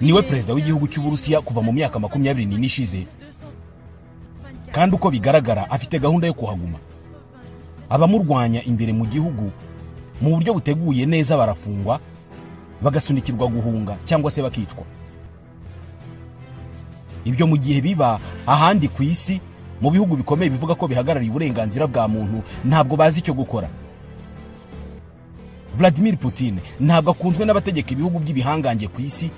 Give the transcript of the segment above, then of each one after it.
Niwe perezida w'igihugu cy'Uburusiya kuva mu myaka 24 ishize, kandi uko bigaragara afite gahunda yo kuhaguma. Abamurwanya imbere mu gihugu mu buryo buteguye neza barafungwa, bagasunikirwa guhunga cyangwa se bakicwa. Ibyo mu gihe biba ahandi ku isi mu bihugu bikomeye bivuga ko bihagarariye uburenganzira bwa muntu ntabwo bazi icyo gukora. Vladimir Putin ntabwo akunzwe n'abategeka ibihugu by'ibihangange ku isi,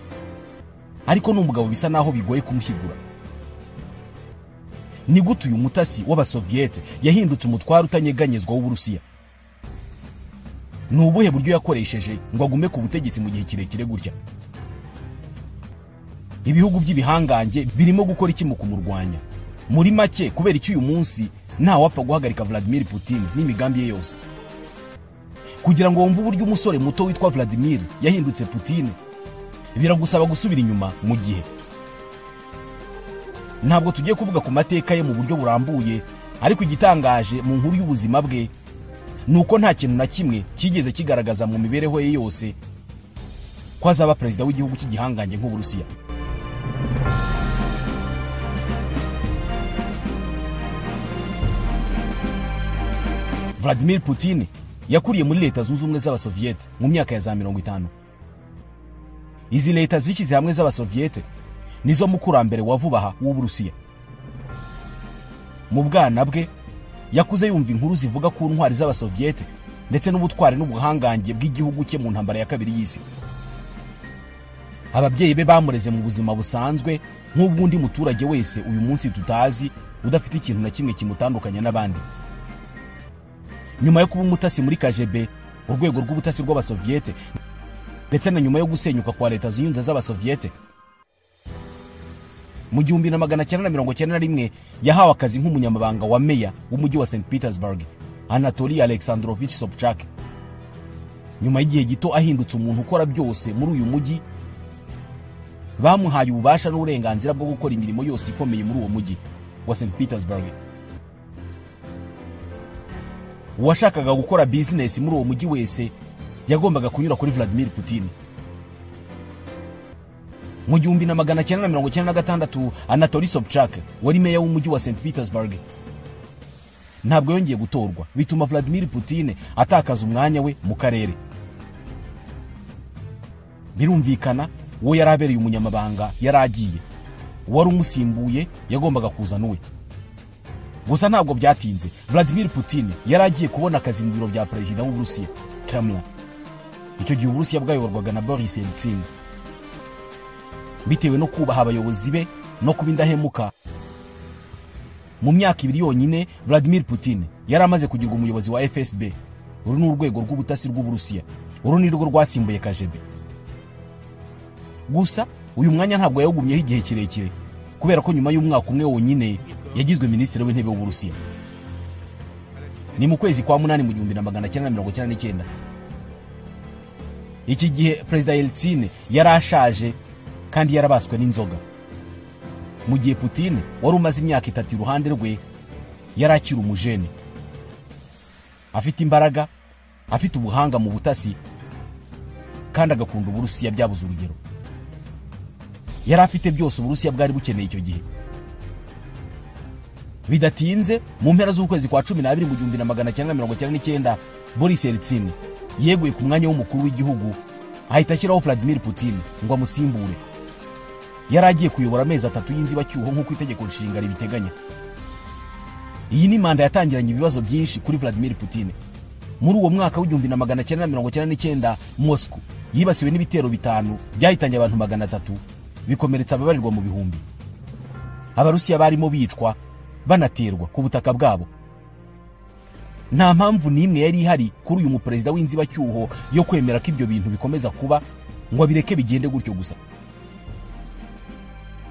ariko ni umugabo bisa naho bigoye kumushyigura. Ni gute uyu mutasi w'Abasoviete yahindutse umutwaro utanyeganyezwa w'Uburusiya? Ni ubuhe buryo yakoresheje ngo agume ku butegetsi mu gihe kirekire gutya? Ibihugu by'ibihangange birimo gukora iki mu kumurwanya? Muri make, kubera iki uyu munsi ntawapfa guhagarika Vladimir Putin n'imigambi ye yose? Kugira ngo wumve uburyo umusore muto witwa Vladimir yahindutse Putin, biragusaba gusubira inyuma mu gihe. Ntabwo tugiye kuvuga ku mateka ye mu buryo burambuye, ariko igitangaje mu nkuru y'ubuzima bwe nuko nta kintu na kimwe kigeze kigaragaza mu mibereho ye yose ko azaba perezida w'igihugu cy'igihangange nk'Uburusiya. Vladimir Putin yakuriye muri Leta Zunze Ubumwe z'Abasoviete mu myaka ya za 50. Izi leta zishyize hamwe z'Abasoviete nizo mukurambere wa vuba aha w'Uburusiya. Mu bwana bwe yakuze yumva inkuru zivuga ku ntwari z'Abasoviete ndetse n'ubutwari n'ubuhangange bw'igihugu cye mu ntambara ya kabiri y'isi. Ababyeyi be bamureze mu buzima busanzwe nk'ubw'undi muturage wese uyu munsi tutazi, udafite ikintu na kimwe kimutandukanya n'abandi. Nyuma yo kuba umutasi muri KGB, urwego rw'ubutasi rw'Abasoviete, ndetse na nyuma yo gusenyuka kwa Leta Zunze z'Abasoviete mu 1991, yahawe akazi nk'umunyamabanga wa meya w'umujyi wa St Petersburg, Anatoly Alexandrovich Sobchak. Nyuma y'igihe gito ahindutse umuntu ukora byose muri uyu mujyi, bamuhaye ububasha n'uburenganzira bwo gukora imirimo yose ikomeye muri uwo mujyi wa St Petersburg. Uwashakaga gukora business muri uwo mujyi wese yagombaga kunyura kuri Vladimir Putin. Mu 1996, Anatoly Sobchak wari meya w'umujyi wa St Petersburg ntabwo yongeye gutorwa, bituma Vladimir Putin atakaza umwanya we mu karere. Birumvikana uwo yari abereye umunyamabanga yaragiye, uwari umusimbuye yagombaga kuzana uwe. Gusa ntabwo byatinze, Vladimir Putin yari agiye kubona akazi mu biro bya perezida w'Uburusiya, Kremlin. Icyo gihe Uburusiya bwayoborwaga na Boris Yeltsin. Bitewe no kubaha abayobozi be no kuba indahemuka, mu myaka ibiri yonyine Vladimir Putin yari amaze kugirwa umuyobozi wa FSB. Uru ni urwego rw'ubutasi rw'Uburusiya, uru ni rwo rwasimbuye KGB. Gusa uyu mwanya ntabwo yawugumyeho igihe kirekire, kubera ko nyuma y'umwaka umwe wonyine yagizwe minisitiri w'intebe w'Uburusiya. Ni mu kwezi kwa 8 mu 1999. Iki gihe Perezida Yeltsin yari ashaje kandi yarabaswe n'inzoga, mu gihe Putin wari umaze imyaka 3 iruhande rwe yari akiri umujene, afite imbaraga, afite ubuhanga mu butasi, kandi agakunda Uburusiya byabuze urugero. Yari afite byose Uburusiya bwari bukeneye icyo gihe. Bidatinze mu mpera z'ukwezi kwa 12 mu 1999, Boris Yeltsin yeguye ku mwanya w'umukuru w'igihugu, ahita ashyiraho Vladimir Putin ngo amusimbure. Yari agiye kuyobora amezi 3 y'inzibacyuho nk'uko itegeko nshinga ribiteganya. Iyi ni manda yatangiranye ibibazo byinshi kuri Vladimir Putin. Muri uwo mwaka w'1999, Moscow yibasiwe n'ibitero 5 byahitanye abantu 300, bikomeretsa ababarirwa mu bihumbi. Abarusiya barimo bicwa banaterwa ku butaka bwabo. Nta mpamvu n'imwe yari ihari kuri uyu muperezida w'inzibacyuho yo kwemera ko ibyo bintu bikomeza kuba ngo abireke bigende gutyo gusa.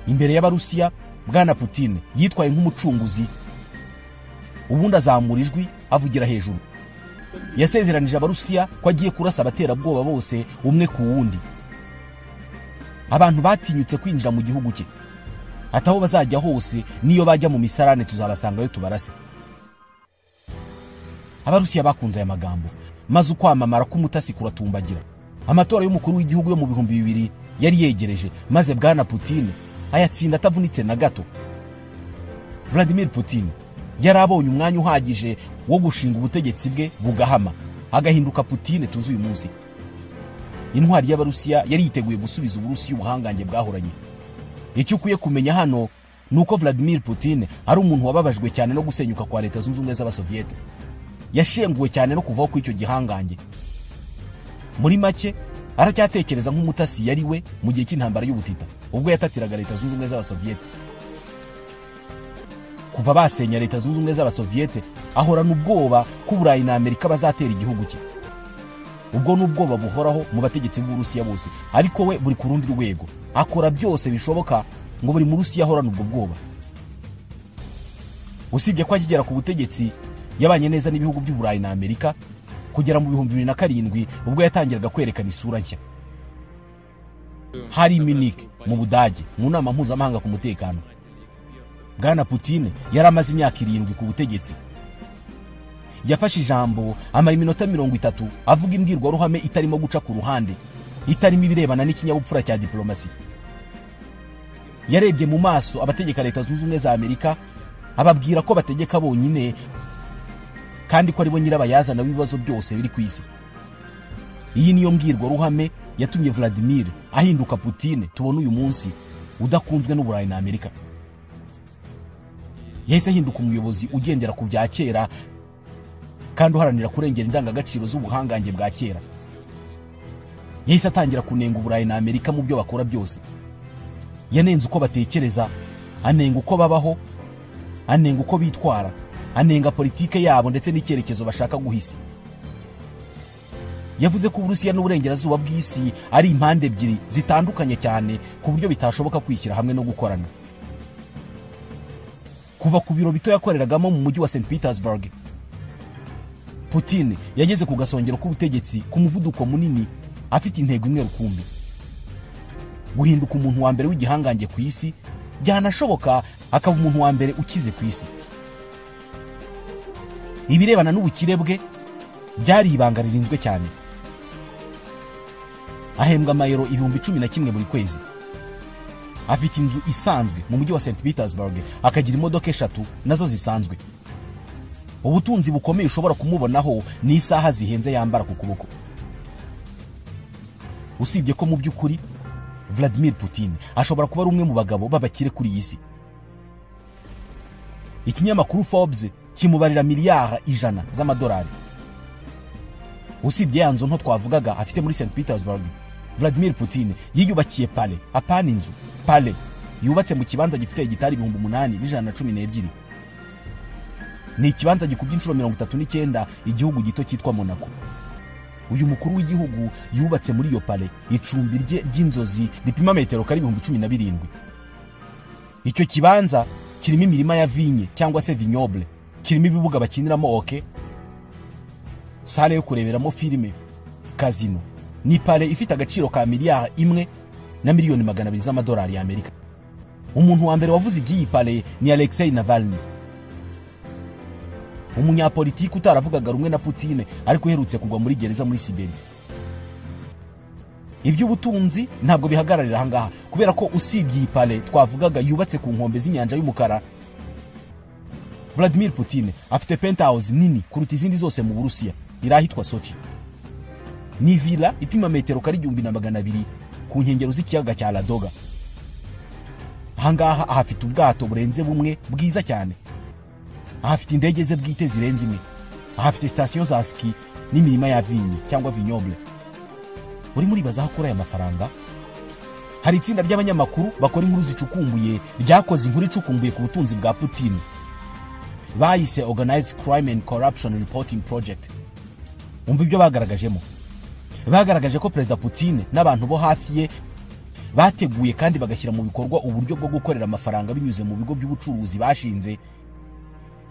Imbere y'Abarusiya, Bwana Putin yitwaye nk'umucunguzi, ubundi azamura ijwi avugira hejuru. Yasezeranije Abarusiya ko agiye kurasa abaterabwoba bose umwe ku wundi. Abantu batinyutse kwinjira mu gihugu cye, ataho bazajya hose, niyo bajya mu misarane tuzabasangayo tubarase. Abarusiya bakunze aya magambo, maze ukwamamara k'umutasi kuratumbagira. Amatora y'umukuru w'igihugu yo mu 2000 yari yegereje, maze Bwana Putin ayatsinda atavunitse na gato. Vladimir Putin yari abonye umwanya uhagije wo gushinga ubutegetsi bwe bugahama, agahinduka Putin tuzi uyu munsi. Intwari y'Abarusiya yari yiteguye gusubiza Uburusiya ubuhangange bwahoranye. Icyo ukwiye kumenya hano ni uko Vladimir Putin ari umuntu wababajwe cyane no gusenyuka kwa Leta Zunze Ubumwe z'Abasoviyete. Yashenguwe cyane no kuvaho kw'icyo gihangange. Muri make aracyatekereza nk'umutasi yari we mu gihe cy'intambara y'ubutita, ubwo yatatiraga Leta Zunze Ubumwe z'Abasoviyete. Kuva basenya Leta Zunze Ubumwe z'Abasoviyete, ahorana ubwoba ko Uburayi na Amerika bazatera igihugu cye. Ubwo ni ubwoba buhoraho mu bategetsi b'Uburusiya bose, ariko we buri ku rundi rwego akora byose bishoboka ngo buri Murusiya ahorane ubwo bwoba. Usibye ko akigera ku butegetsi yabanye neza n'ibihugu by'Uburayi na Amerika kugera mu 2007, ubwo yatangiraga kwerekana isura nshya. Hari Munich mu Budage mu nama mpuzamahanga ku mutekano. Bwana Putin yari amaze imyaka 7 ku butegetsi. Yafashe ijambo amara iminota 30 avuga imbwirwaruhame itarimo guca ku ruhande, itarimo ibirebana n'ikinyabupfura cya diplomasi. Yarebye mu maso abategeka Leta Zunze Ubumwe za Amerika, ababwira ko bategeka bonyine kandi ko aribo nyirabayazana w'ibibazo byose biri ku isi. Iyi niyo mbwirwaruhame yatumye Vladimir ahinduka Putin tubona uyu munsi, udakunzwe n'Uburayi na Amerika. Yahise ahinduka umuyobozi ugendera ku bya kera kandi uharanira kurengera indangagaciro z'ubuhangange bwa kera. Yahise atangira kunenga Uburayi na Amerika mu byo bakora byose. Yanenze uko batekereza, anenga uko babaho, anenga uko bitwara, anenga politike yabo ndetse n'icyerekezo bashaka guhisi. Yavuze ko Uburusiya n'uburengerazuba bw'isi ari impande ebyiri zitandukanye cyane ku buryo bitashoboka kwishyira hamwe no gukorana. Kuva ku biro bito yakoreragamo mu mujyi wa St Petersburg, Putin yageze ku gasongero k'ubutegetsi ku muvuduko munini, afite intego imwe rukumbi: guhinduka umuntu wa mbere w'igihangange ku isi, byanashoboka akaba umuntu wa mbere ukize ku isi. Ibirebana n'ubukire bwe byari ibanga ririnzwe cyane. Ahembwa amayero 11,000 buri kwezi. Afite inzu isanzwe mu mujyi wa St Petersburg, akagira imodoka 3 nazo zisanzwe. Ubutunzi bukomeye ushobora kumubonaho ni isaha zihenze yambara ku kuboko. Usibye ko mu by'ukuri Vladimir Putin ashobora kuba ari umwe mu bagabo b'abakire kuri iyi si. Ikinyamakuru Forbes kimubarira miliyari 100 z'amadolari. Usibye ya nzu nto twavugaga afite muri St Petersburg, Vladimir Putin yiyubakiye pale, apana inzu, pale yubatse mu kibanza gifite hegitari 8112. Ni ikibanza gikubye inshuro 39 igihugu gito cyitwa Monaco. Uyu mukuru w'igihugu yubatse muri iyo pale icumbi rye ry'inzozi ripima metero kari 17,000. Icyo kibanza kirimo imirima ya vinye cyangwa se vignoble, kirimo ibibuga bakiniramo hockey, sale yo kureberamo filime, casino. Ni pale ifite agaciro ka miliyari 1 na miliyoni 200 z'amadolari ya Amerika. Umuntu wa mbere wavuze iby'iyi pale ni Alexei Navalny, umunyapolitiki utaravugaga rumwe na Putin ariko uherutse kugwa muri gereza muri Siberia. Iby'ubutunzi ntabwo bihagararira ahangaha, kubera ko usibye iyi pale twavugaga yubatse ku nkombe z'inyanja y'umukara, Vladimir Putin afite penthouse nini kuruta izindi zose mu Burusiya, iri ahitwa Sochi. Ni villa ipima metero kari 1200 ku nkengero z'ikiyaga cya Ladoga. Ahangaha ahafite ubwato burenze bumwe bwiza cyane, ahafite indege ze bwite zirenze imwe, ahafite station za ski n'imirima ya vinye cyangwa vignoble. Uri muribaza aho akura aya mafaranga? Hari itsinda ry'abanyamakuru bakora inkuru zicukumbuye ryakoze inkuru icukumbuye ku butunzi bwa Putin, bayise Organized Crime and Corruption Reporting Project. Umva ibyo bagaragajemo. Bagaragaje ko Perezida Putin n'abantu bo hafi ye bateguye kandi bagashyira mu bikorwa uburyo bwo gukorera amafaranga binyuze mu bigo by'ubucuruzi bashinze,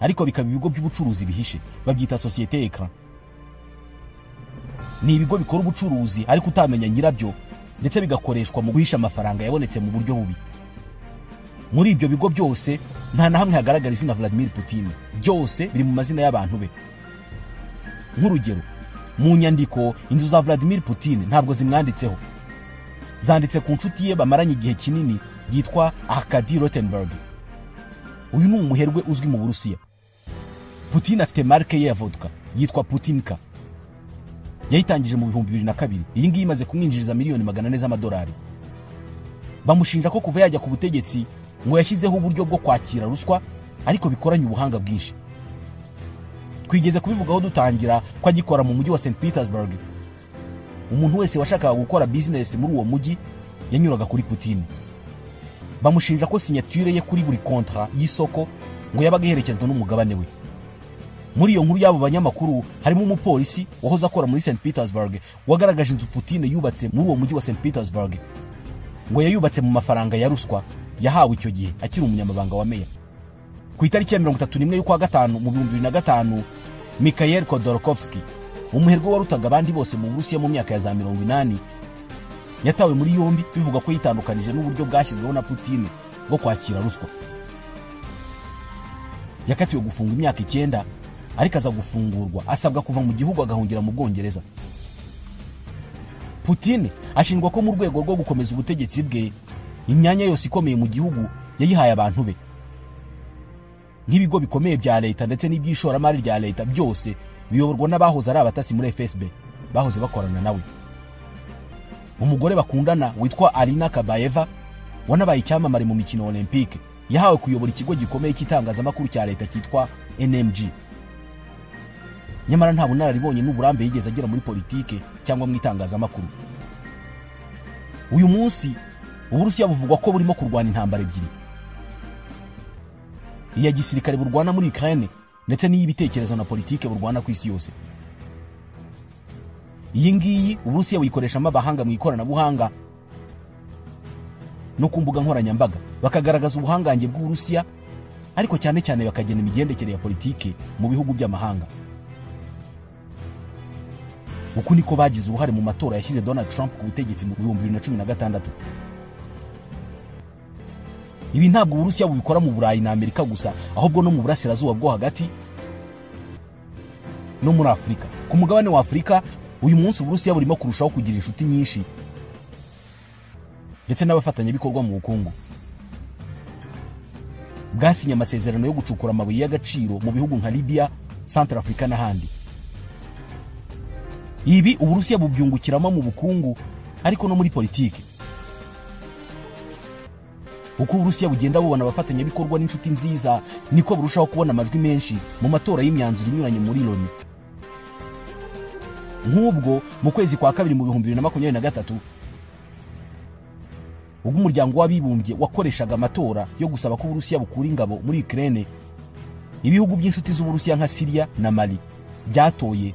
ariko bikaba ibigo by'ubucuruzi bihishe, babyita société écran. Ni ibigo bikora ubucuruzi ariko utamenya nyirabyo, ndetse bigakoreshwa mu guhisha amafaranga yabonetse mu buryo bubi. Muri ibyo bigo byose nta na hamwe hagaragara izina Vladimir Putin, byose biri mu mazina y'abantu be. Nk'urugero, mu nyandiko inzu za Vladimir Putin ntabwo zimwanditseho, zanditse ku nshuti ye bamaranye igihe kinini yitwa Arkady Rotenberg. Uyu ni umuherwe uzwi mu Burusiya. Putin afite marke ye ya vodka yitwa Putinka. Yayitangije mu 2002. Iyi ngiyi imaze kumwinjiriza miliyoni 400 z'amadolari. Bamushinja ko kuva yajya ku butegetsi ngo yashyizeho uburyo bwo kwakira ruswa ariko bikoranye ubuhanga bwinshi. Twigeze kubivugaho dutangira ko agikora mu mujyi wa St Petersburg. Umuntu wese washakaga gukora business muri uwo mujyi yanyuraga kuri Putin. Bamushinja ko signature ye kuri buri contrat y'isoko ngo yabaga iherekezwa n'umugabane we. Muri iyo nkuru y'abo banyamakuru harimo umupolisi wahoze akora muri St Petersburg wagaragaje inzu Putin yubatse muri uwo mujyi wa St Petersburg. Ngo yayubatse mu mafaranga ya ruswa yahawe icyo gihe akiri umunyamabanga wa meya. Ku itariki ya 31 y'ukwa gatanu mu 2005, Mikhail Khodorkovsky, umuherwe warutaga abandi bose mu Burusiya mu myaka ya za 80, yatawe muri yombi bivuga ko yitandukanije n'uburyo bwashyizweho na Putin bwo kwakira ruswa. Yakatiwe gufunga imyaka 9 ariko aza gufungurwa asabwa kuva mu gihugu agahungira mu Bwongereza. Putin ashinjwa ko mu rwego rwo gukomeza ubutegetsi bwe imyanya yose ikomeye mu gihugu yayihaye abantu be. Nk'ibigo bikomeye bya leta ndetse n'iby'ishoramari rya leta byose biyoborwa n'abahoze ari abatasi muri FSB bahoze bakorana nawe. Umugore bakundana witwa Alina Kabaeva wanabaye icyamamare mu mikino Olympique yahawe kuyobora ikigo gikomeye cy'itangazamakuru cya leta cyitwa NMG. Nyamara nta bunararibonye n'uburambe yigeze agera muri politike cyangwa mu itangazamakuru. Uyu munsi Uburusiya buvugwa ko burimo kurwana intambara ebyiri, iya gisirikare burwana muri Ukraine ndetse n'iy'ibitekerezo na politike burwana ku isi yose. Iyi ngiyi Uburusiya buyikoreshamo abahanga mu ikoranabuhanga no ku mbuga nkoranyambaga, bakagaragaza ubuhangange bw'Uburusiya ariko cyane cyane bakagena imigendekere ya politike mu bihugu by'amahanga. Uku niko bagize uruhare mu matora yashyize Donald Trump ku butegetsi mu 2016. Ibi ntabwo Uburusiya bubikora mu Burayi na Amerika gusa, ahubwo no mu Burasirazuba bwo hagati no muri Afurika. Ku mugabane wa Afurika uyu munsi Uburusiya burimo kurushaho kugira inshuti nyinshi ndetse n'abafatanyabikorwa mu bukungu. Bwasinye amasezerano yo gucukura amabuye y'agaciro mu bihugu nka Libya, Centrafrica n'ahandi. Ibi Uburusiya bubyungukiramo mu bukungu ariko no muri politiki. Uko Uburusiya bugenda bubona abafatanyabikorwa n'inshuti nziza niko burushaho kubona amajwi menshi mu matora y'imyanzuro inyuranye muri Loni. Nk'ubwo mu kwezi kwa kabiri mu 2023 ubwo umuryango w'abibumbye wakoreshaga amatora yo gusaba ko Uburusiya bukura ingabo muri Ukraine, ibihugu by'inshuti z'Uburusiya nka Syria na Mali byatoye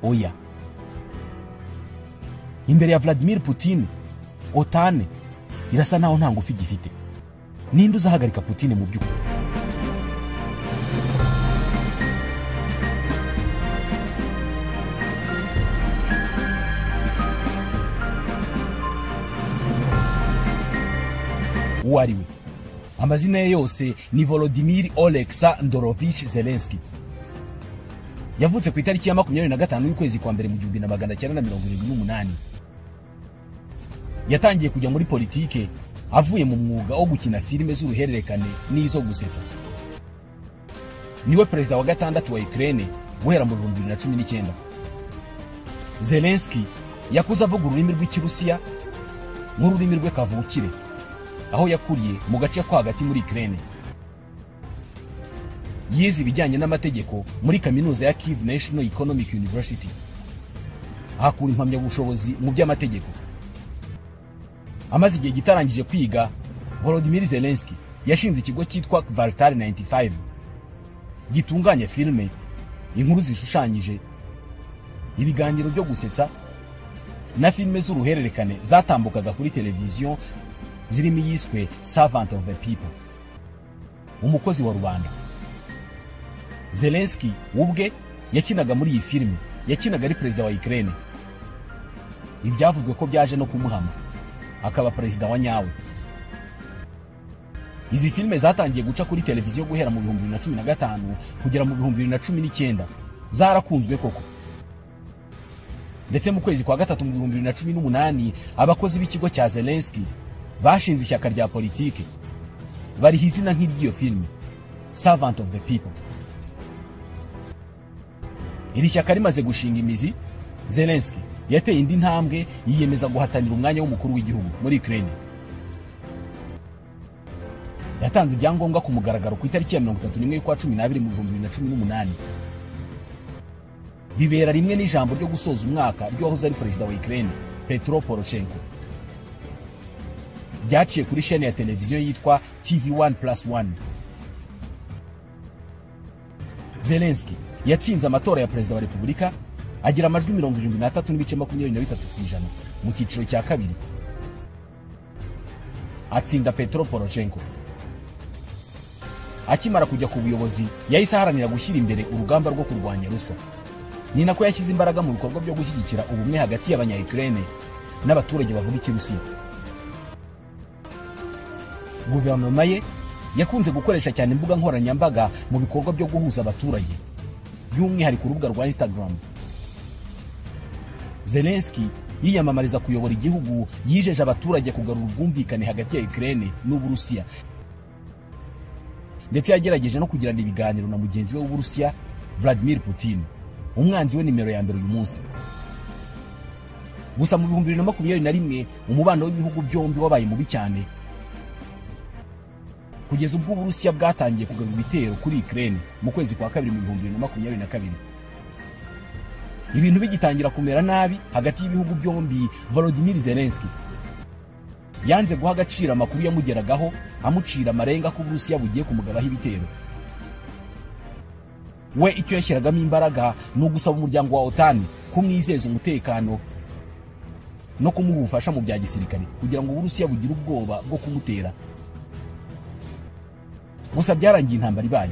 oya. Imbere ya Vladimir Putin, OTAN irasa naho nta ngufu igifite. Ninde uzahagarika Putin mu by'ukuri? Uwo ari we amazina ye yose ni Volodymyr Oleksandrovich Zelensky. Yavutse ku itariki ya 25 y'ukwezi kwa mbere mu 1978. Yatangiye kujya muri politike avuye mu mwuga wo gukina filime z'uruhererekane n'izo gusetsa. Niwe perezida wa gatandatu wa Ukraine guhera mu 2019. Zelensky yakuze avuga ururimi rw'Ikirusiya nk'ururimi rwe kavukire, aho yakuriye mu gace ko hagati muri Ukraine. Yize ibijyanye n'amategeko muri kaminuza ya Kyiv National Economic University, ahakura impamyabushobozi mu by'amategeko. Amaze igihe gitarangije kwiga, Volodymyr Zelensky yashinze ikigo cyitwa Kvartal 95 gitunganya filime, inkuru zishushanyije, ibiganiro byo gusetsa na filime z'uruhererekane zatambukaga kuri televiziyo zirimo iyiswe Servant of the People, umukozi wa rubanda. Zelensky ubwe yakinaga muri iyi filime, yakinaga ari perezida wa Ukraine. Ibyavuzwe ko byaje no kumuhama akaba perezida wa nyawe. Izi filime zatangiye guca kuri televiziyo guhera mu 2015 kugera mu 2019 zarakunzwe koko. Ndetse mu kwezi kwa gatatu mu 2018 abakozi b'ikigo cya Zelensky bashinze ishyaka rya politike bariha izina nk'iry'iyo filime, Servant of the People. Iri shyaka rimaze gushinga imizi, Zelensky yateye indi ntambwe yiyemeza guhatanira umwanya w'umukuru w'igihugu muri Ukraine. Yatanze ibyangombwa ku mugaragaro ku itariki ya 31 y'ukwa 12 mu 2018. Bibera rimwe n'ijambo ryo gusoza umwaka ry'uwahoze ari perezida wa Ukraine, Petro Poroshenko. Byaciye kuri chaîne ya televiziyo yitwa TV1+1. Zelensky yatsinze amatora ya perezida wa Repubulika agira amajwi 73.23% mu cyiciro cya kabiri, atsinda Petro Poroshenko. Akimara kujya ku buyobozi yahise aharanira gushyira imbere urugamba rwo kurwanya ruswa. Ni nako yashyize imbaraga mu bikorwa byo gushyigikira ubumwe hagati y'abanya-Ukraine n'abaturage bavuga Ikirusiya. Guverinoma ye yakunze gukoresha cyane imbuga nkoranyambaga mu bikorwa byo guhuza abaturage, by'umwihariko urubuga rwa Instagram. Zelensky yiyamamariza kuyobora igihugu yijeje abaturage kugarura ubwumvikane hagati ya Ukraine n'Uburusiya, ndetse yagerageje no kugirana ibiganiro na mugenzi we w'Uburusiya Vladimir Putin, umwanzi we nimero ya mbere uyu munsi. Gusa mu 2021 umubano w'ibihugu byombi wabaye mubi cyane, kugeza ubwo Uburusiya bwatangiye kugaba ibitero kuri Ukraine mu kwezi kwa kabiri mu 2022. Ibintu bigitangira kumera nabi hagati y'ibihugu byombi, Volodymyr Zelensky yanze guha agaciro amakuru yamugeragaho amucira amarenga ko Uburusiya bugiye kumugabaho ibitero. We icyo yashyiragamo imbaraga ni ugusaba umuryango wa OTAN kumwizeza umutekano no kumuha ubufasha mu bya gisirikare kugira ngo Uburusiya bugire ubwoba bwo kumutera. Gusa byarangiye intambara ibaye,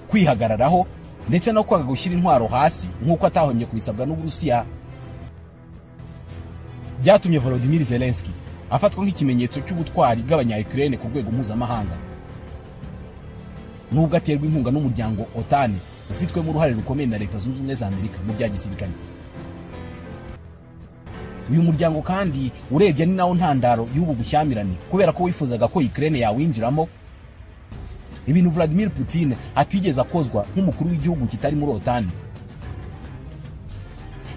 kwihagararaho ndetse no kwanga gushyira intwaro hasi nk'uko atahomye kubisabwa n'Uburusiya byatumye Volodymyr Zelensky afatwa nk'ikimenyetso cy'ubutwari bw'abanya-Ukraine ku rwego mpuzamahanga, nubwo aterwa inkunga n'umuryango OTAN ufitwemo uruhare rukomeye na Leta Zunze Ubumwe za Amerika mu bya gisirikare. Uyu muryango kandi urebye ni nawo ntandaro y'ubu bushyamirane, kubera ko wifuzaga ko Ukraine yawinjiramo, ibintu Vladimir Putin atigeze akozwa nk'umukuru w'igihugu kitari muri OTAN.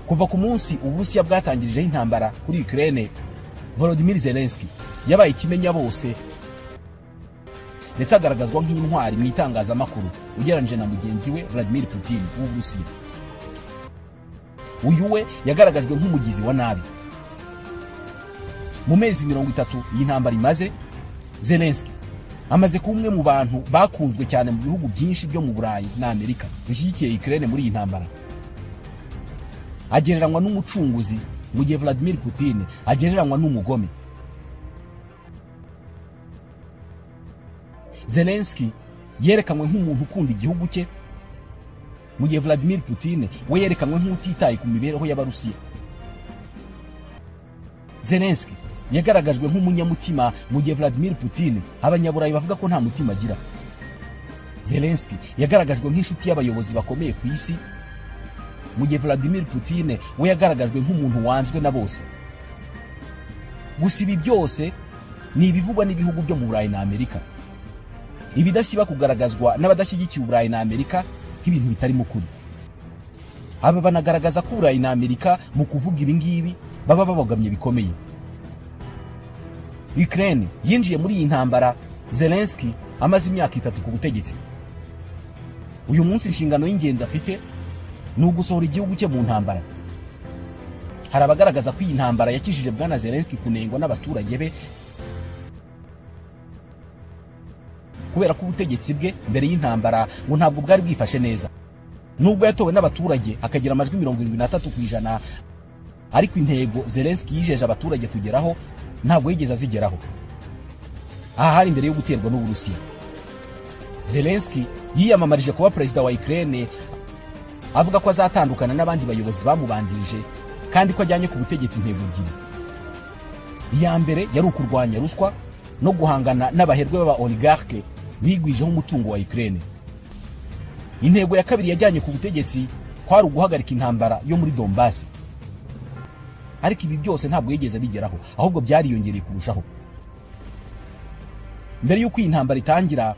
Kuva ku munsi Uburusiya bwatangirijeho intambara kuri Ukraine, Volodymyr Zelensky yabaye ikimenya bose ndetse agaragazwa nk'intwari mu itangazamakuru ugereranyije na mugenzi we Vladimir Putin w'Uburusiya. Uyu we yagaragajwe nk'umugizi wa nabi. Mu mezi 30 y'intambara imaze, Zelensky amaze kuba umwe mu bantu bakunzwe cyane mu bihugu byinshi byo mu Burayi na Amerika bishyigikiye Ukraine muri iyi ntambara. Agereranywa n'umucunguzi mu gihe Vladimir Putin agereranywa n'umugome. Zelensky yerekanywe nk'umuntu ukunda igihugu cye, mu gihe Vladimir Putin we yerekanywe nk'utitaye ku mibereho y'Abarusiya. Zelensky yagaragajwe nk'umunyamutima, mu gihe Vladimir Putin abanyaburayi bavuga ko nta mutima agira. Zelensky yagaragajwe nk'inshuti y'abayobozi bakomeye ku isi, mu gihe Vladimir Putin we yagaragajwe nk'umuntu wanzwe na bose. Gusa ibi byose ni ibivugwa n'ibihugu byo mu Burayi na Amerika, ibidasiba kugaragazwa n'abadashyigikiye Uburayi na Amerika nk'ibintu bitarimo ukuri. Aba banagaragaza ko Uburayi na Amerika mu kuvuga ibi ngibi baba babogamye bikomeye. Ukraine yinjiye muri iyi ntambara Zelensky amaze imyaka 3 ku butegetsi. Uyu munsi inshingano y'ingenzi afite ni ugusohora igihugu cye mu ntambara. Hari abagaragaza ko iyi ntambara yakijije Bwana Zelensky kunengwa n'abaturage be, kubera ko ubutegetsi bwe mbere y'intambara ngo ntabwo bwari bwifashe neza. Nubwo yatowe n'abaturage akagira amajwi 73%, ariko intego Zelensky yijeje abaturage kugeraho ntabwo yigeze azigeraho. Aha hari imbere yo guterwa n'Uburusiya. Zelensky yiyamamarije kuba perezida wa Ukraine avuga ko azatandukana n'abandi bayobozi bamubanjirije, kandi ko ajyanye ku butegetsi intego ebyiri. Iya mbere yari ukurwanya ruswa no guhangana n'abaherwe b'aba oligarque bigwijeho umutungo wa Ukraine. Intego ya kabiri yajyanye ku butegetsi kwari uguhagarika intambara yo muri Donbass. Ariko ibi byose ntabwo yigeze bigeraho, ahubwo byariyongereye kurushaho. Mbere y'uko iyi ntambara itangira,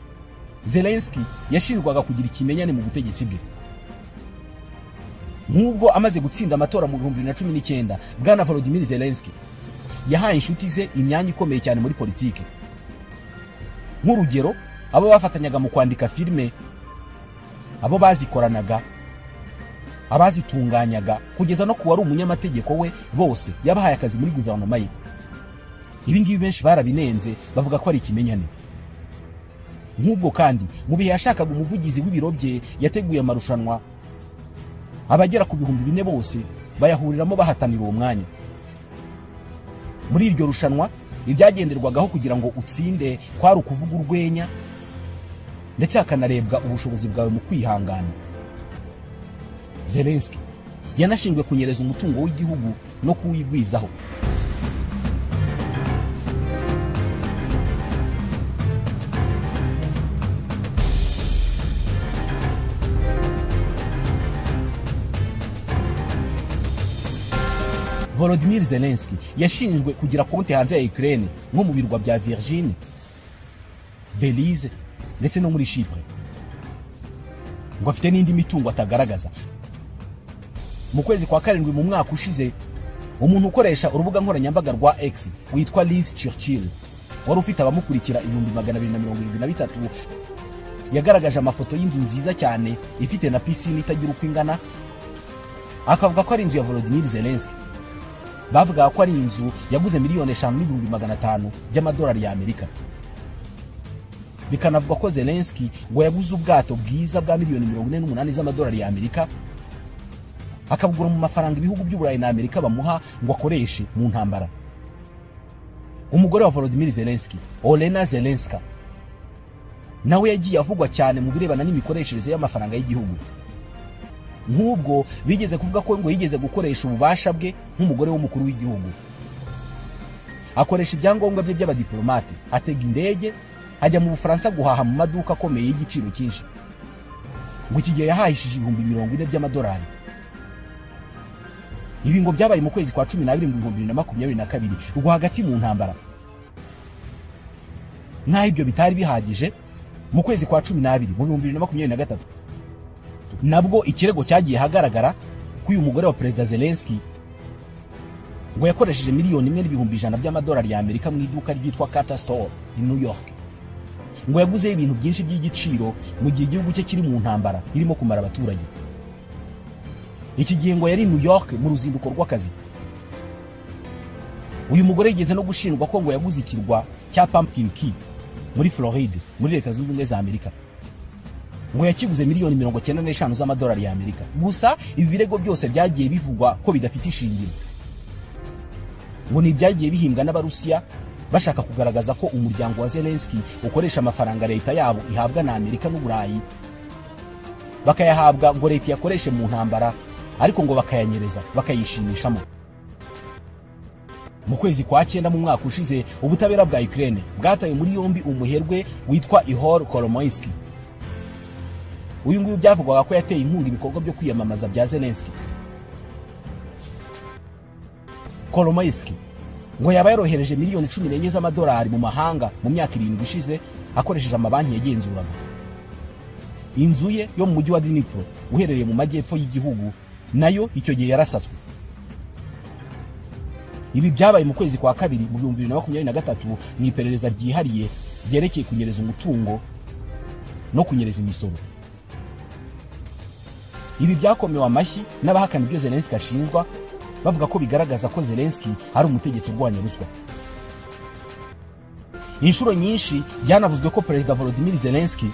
Zelensky yashinjwaga kugira ikimenyane mu butegetsi bwe. Nk'ubwo amaze gutsinda amatora mu 2019, Bwana Volodymyr Zelensky yahaye inshuti ze imyanya ikomeye cyane muri politike. Nk'urugero, abo bafatanyaga mu kwandika filime, abo bazikoranaga, abazitunganyaga, kugeza no kuwari umunyamategeko we, bose yabahaye akazi muri guverinoma ye. Ibi ngibi benshi barabinenze, bavuga ko ari ikimenyane. Nk'ubwo kandi mu bihe yashakaga umuvugizi w'ibiro bye, yateguye amarushanwa abagera ku 4000 bose bayahuriramo bahatanira uwo mwanya. Muri iryo rushanwa ibyagenderwagaho kugira ngo utsinde kwari ukuvuga urwenya, ndetse hakanarebwa ubushobozi bwawe mu kwihangana. Zelensky yanashinjwe kunyereza umutungo w'igihugu no kuwigwizaho. Volodymyr Zelensky yashinjwe kugira konti hanze ya Ukraine, nko mu birwa bya Virgin, Belize ndetse no muri Chypre. Ngo afite n'indi mitungo atagaragaza. Mu kwezi kwa karindwi mu mwaka ushize, umuntu ukoresha urubuga nkoranyambaga rwa X witwa Liz Churchill, wari ufite abamukurikira 273,000, yagaragaje amafoto y'inzu nziza cyane ifite na piscine itagira uko ingana, akavuga ko ari inzu ya Volodymyr Zelensky. Bavuga ko ari inzu yaguze 5,500,000 by'amadolari ya Amerika. Bikanavuga ko Zelensky ngo yaguze ubwato bwiza bwa 48,000,000 z'amadolari ya Amerika, akabugura mu mafaranga ibihugu by'Uburayi na Amerika bamuha ngo akoreshe mu ntambara. Umugore wa Volodymyr Zelensky, Olena Zelenska, nawe yagiye avugwa cyane mu birebana n'imikoreshereze y'amafaranga y'igihugu. Nk'ubwo bigeze kuvuga ko ngo yigeze gukoresha ububasha bwe nk'umugore w'umukuru w'igihugu, akoresha ibyangombwa bye by'abadiplomate, atega indege ajya mu Bufaransa guhaha mu maduka akomeye y'igiciro cyinshi. Ngo iki gihe yahahishije 40,000 by'amadolari. Ibi ngo byabaye mu kwezi kwa 12 mu 2022, ubwo hagati mu ntambara. Naho ibyo bitari bihagije, mu kwezi kwa 12 mu 2023 nabwo ikirego cyagiye hagaragara ko uyu mugore wa Perezida Zelensky ngo yakoresheje 1,100,000 by'amadolari ya Amerika mu iduka ryitwa Carter Store in New York. Ngo yaguze ibintu byinshi by'igiciro mu gihe igihugu cye kiri mu ntambara irimo kumara abaturage. Iki gihe ngo yari New York mu ruzinduko rw'akazi. Uyu mugore yigeze no gushinjwa ko ngo yaguze ikirwa cya Pumpkin Key muri Floride, muri Leta Zunze Ubumwe za Amerika. Ngo yakiguze 95,000,000 z'amadolari ya Amerika. Gusa ibi birego byose byagiye bivugwa ko bidafite ishingiro. Ngo ni ibyagiye bihimbwa n'Abarusiya bashaka kugaragaza ko umuryango wa Zelensky ukoresha amafaranga leta yabo ihabwa na Amerika n'Uburayi, bakayahabwa ngo leta yakoreshe mu ntambara, ariko ngo bakayanyereza bakayishimishamo. Mu kwezi kwa 9 mu mwaka ushize, ubutabera bwa Ukraine bwataye muri yombi umuherwe witwa Ihor Kolomoisky. Uyu nguyu byavugwaga ko yateye inkunga ibikorwa byo kwiyamamaza bya Zelensky. Kolomoisky ngo yaba yarohereje 14,000,000 z'amadolari mu mahanga mu myaka 7 ishize, akoresheje amabanki yagenzuraga. Inzu ye yo mu mujyi wa Dnipro uherereye mu majyepfo y'igihugu nayo icyo gihe yarasatswe. Ibi byabaye mu kwezi kwa 2 mu 2023 mu iperereza ryihariye ryerekeye kunyereza umutungo no kunyereza imisoro. Ibi byakomewe amashyi n'abahakana ibyo Zelensky ashinjwa, bavuga ko bigaragaza ko Zelensky ari umutegetsi urwanya ruswa. Inshuro nyinshi byanavuzwe ko Perezida Volodymyr Zelensky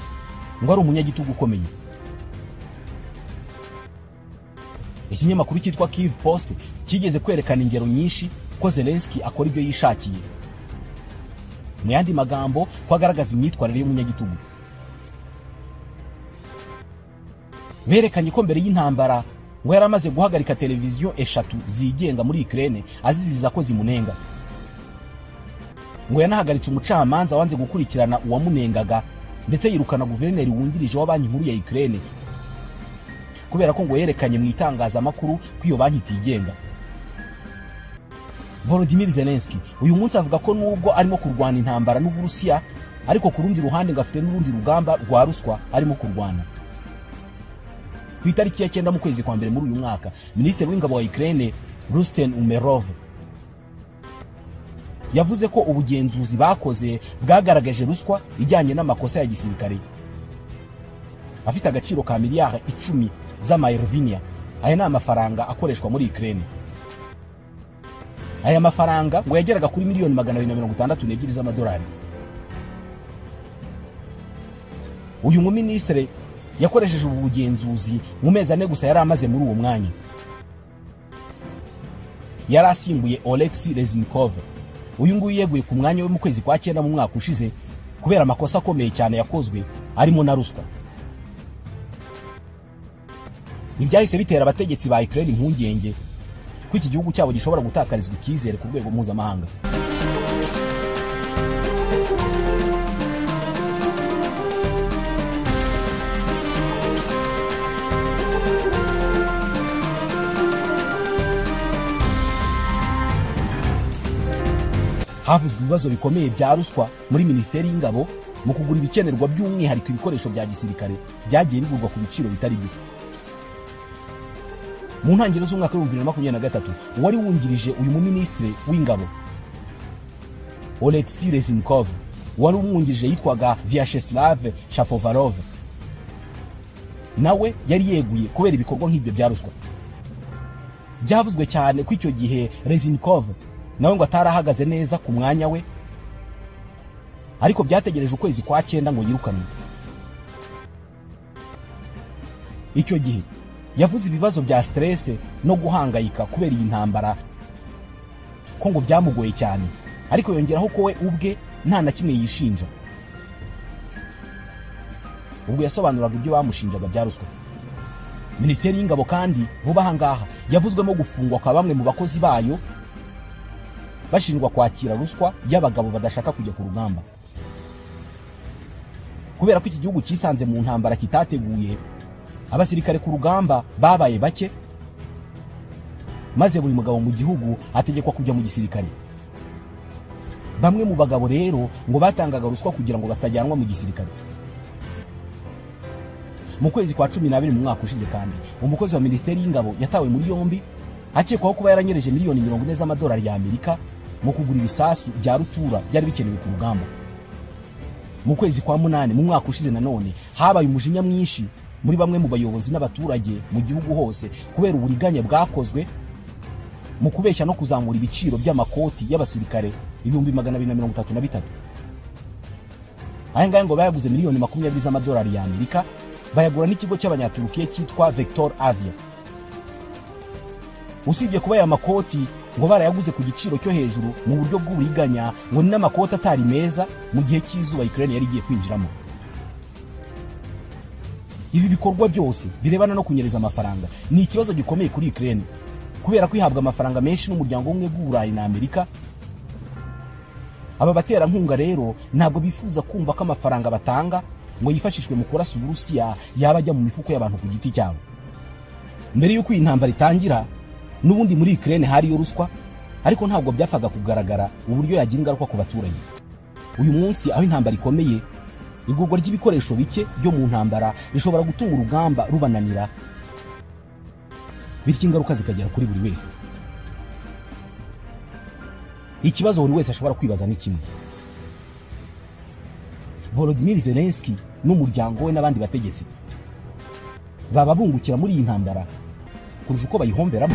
ngo ari umunyagitugu ukomeye. Ikinyamakuru cyitwa Kyiv Post kigeze kwerekana ingero nyinshi ko Zelensky akora ibyo yishakiye. Mu yandi magambo, ko agaragaza imyitwarire y'umunyagitugu. Berekanye ko mbere y'intambara ngo yari amaze guhagarika televiziyo 3 zigenga muri Ukraine aziziza ko zimunenga. Ngo yanahagaritse umucamanza wanze gukurikirana uwamunengaga, ndetse yirukana guverineri wungirije wa banki nkuru ya Ukraine kubera ko ngo yerekanye mu itangazamakuru ko iyo banki itigenga. Volodymyr Zelensky uyu munsi avuga ko nubwo arimo kurwana intambara n'Uburusiya, ariko ku rundi ruhande ngo afite n'urundi rugamba rwa ruswa arimo kurwana. Ku itariki ya 9 mu kwezi kwa mbere muri uyu mwaka, Minisitiri w'Ingabo wa Ukraine Rustem Umerov yavuze ko ubugenzuzi bakoze bwagaragaje ruswa ijyanye n'amakosa ya gisirikare afite agaciro ka miliyari 10 z'amayervinia. Aya ni amafaranga akoreshwa muri Ukraine. Aya mafaranga ngo yageraga kuri miliyoni 262 z'amadolari. Uyu muministre yakoresheje ubu bugenzuzi mu mezi 4 gusa yari amaze muri uwo mwanya. Yari asimbuye Oleksiy Reznikov. Uyu nguyu yeguye ku mwanya we mu kwezi kwa 9 mu mwaka ushize kubera amakosa akomeye cyane yakozwe arimo na ruswa. Ibyahise bitera abategetsi ba Ukraine impungenge ko iki gihugu cyabo gishobora gutakarizwa icyizere ku rwego mpuzamahanga. Havuzwe ibibazo bikomeye bya ruswa muri Minisiteri y'Ingabo mu kugura ibikenerwa by'umwihariko ibikoresho bya gisirikare byagiye bigurwa ku biciro bitari byo. Mu ntangiriro z'umwaka wa 2023, uwari wungirije uyu muministre w'ingabo Oleksiy Reznikov, wari umwungirije yitwaga Vyacheslav Shapovalov, nawe yari yeguye kubera ibikorwa nk'ibyo bya ruswa. Byavuzwe cyane ko icyo gihe Reznikov nawe ngo atarahagaze neza ku mwanya we, ariko byategereje ukwezi kwa 9 ngo yirukanwe. Icyo gihe yavuze ibibazo bya stress no guhangayika kubera iyi ntambara ko ngo byamugoye cyane, ariko yongeraho ko we ubwe nta na kimwe yishinja. Ubwo yasobanuraga ibyo bamushinjaga bya ruswa. Minisiteri y'Ingabo kandi vuba aha ngaha yavuzwemo gufungwa kwa bamwe mu bakozi bayo bashinjwa kwakira ruswa y'abagabo badashaka kujya ku rugamba. Kubera ko iki gihugu cyisanze mu ntambara kitateguye, abasirikare ku rugamba babaye bake, maze buri mugabo mu gihugu ategekwa kujya mu gisirikare. Bamwe mu bagabo rero ngo batangaga ruswa kugira ngo batajyanwa mu gisirikare. Mu kwezi kwa 12 mu mwaka ushize kandi, umukozi wa Minisiteri y'Ingabo yatawe muri yombi akekwaho kuba yaranyereje miliyoni 40 z'amadolari ya Amerika mu kugura ibisasu bya rutura byari bikenewe ku rugamba. Mu kwezi kwa 8 mu mwaka ushize nanone habaye umujinya mwinshi muri bamwe mu bayobozi n'abaturage mu gihugu hose kubera uburiganya bwakozwe mu kubeshya no kuzamura ibiciro by'amakoti y'abasirikare 233. Aya ngaya ngo bayaguze miliyoni 20 z'amadolari ya Amerika, bayagura n'ikigo cy'abanyaturukiya cyitwa Vector Avia. Usibye kuba aya makoti ngo barayaguze ku giciro cyo hejuru mu buryo bw'uburiganya, ngo ni n'amakoti atari meza mu gihe cy'izuba Ukraine yari igiye kwinjiramo. Ibi bikorwa byose birebana no kunyereza amafaranga ni ikibazo gikomeye kuri Ukraine, kubera ko ihabwa amafaranga menshi n'umuryango umwe w'Uburayi na Amerika. Aba baterankunga rero ntabwo bifuza kumva ko amafaranga batanga ngo yifashishwe mu kurasa Uburusiya yaba ajya mu mifuko y'abantu ku giti cyabo. Mbere y'uko iyi ntambara itangira, n'ubundi muri Ukraine hariyo ruswa, ariko ntabwo byapfaga kugaragara uburyo yagira ingaruka ku baturage. Uyu munsi aho intambara ikomeye, igurwa ry'ibikoresho bike byo mu ntambara rishobora gutuma urugamba rubananira, bityo ingaruka zikagera kuri buri wese. Ikibazo buri wese ashobora kwibaza ni kimwe: Volodymyr Zelensky n'umuryango we n'abandi bategetsi baba bungukira muri iyi ntambara kurusha uko bayihomberamo?